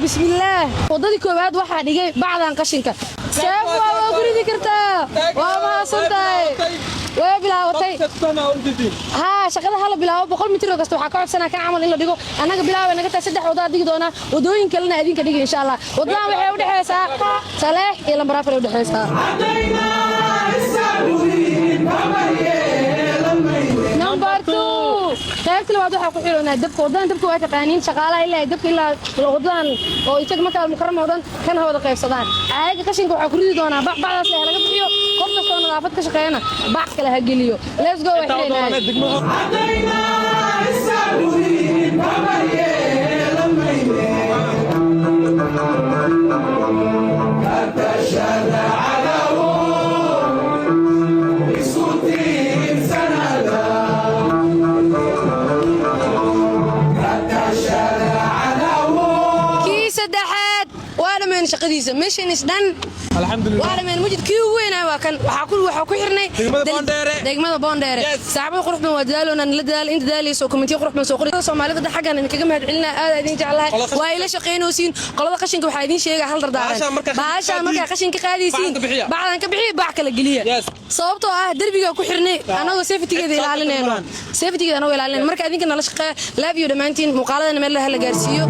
Bismillaah. Waddadii koowaad waxaa dhigay bacdan qashinka. Seef waa ku ridi kartaa. Waa mahadsan tahay. Way bilaabatay. Haa, shaqada hala bilaabo. 100 mitir oo kasta waxaa ka codsanaa kan camal in la dhigo. Annaga bilaabay naga tahay. Saddex wadaa dhigi doonaa, wadooyin kalena idinka dhigi, insha Allah. Wadadan waxay u dhexaysaa Saleex iyo lambar 4 ay u dhexaysaa. Number two, qaybta labaad waxaa ku xiroonaa dabka. Wadadan dabka waa taqaaniin. Shaqaalaha ilaa dabka ilaa wadadan oo itag markaa Mukarama oo dhan kan ha wada qaybsadaan. Caaga qashinka waxaa ku ridi doonaa bac. Bacdaas leh laga bixiyo. Qof kasta oo nadaafad ka shaqeeyana bac kale ha geliyo. Let's go, waa xiraynaa. Kii saddexaad waa dhameen shaqadiisa. Mission is done. Alxamdulilah. Waa dhameen mujid. Kii ugu weynaa waa kan. Waxaa ku xirnay Degmada Boondheere. Degmada Boondheere. Yes. Saaxiibada qurux badan, waa dadaaloona nala dadaal. Inta dadaalayso, commentiyo qurux badan soo qori. Soomaalida xaggan idinkaga mahad celinaa. Aad idin jeclahay. Qolada qashinka. Waa ila shaqaynaysiin. Qolada qashinka waxaa idin sheega hal dardaaran. Baashaan markaa qashinka Baashaan qaadiin. markaa qashinka qaadaysiin, Bacdan ka bixiya. Bacdan ka bixiya, bac kala geliya. Sababtoo ah derbiga ku xirnay anagoo safetygeeda ilaalinayno, safetygeeda anagoo ilaalinayno. Marka idinka nala shaqeeya. Love you dhammaantiin. Muuqaaladana meel la gaarsiiyo.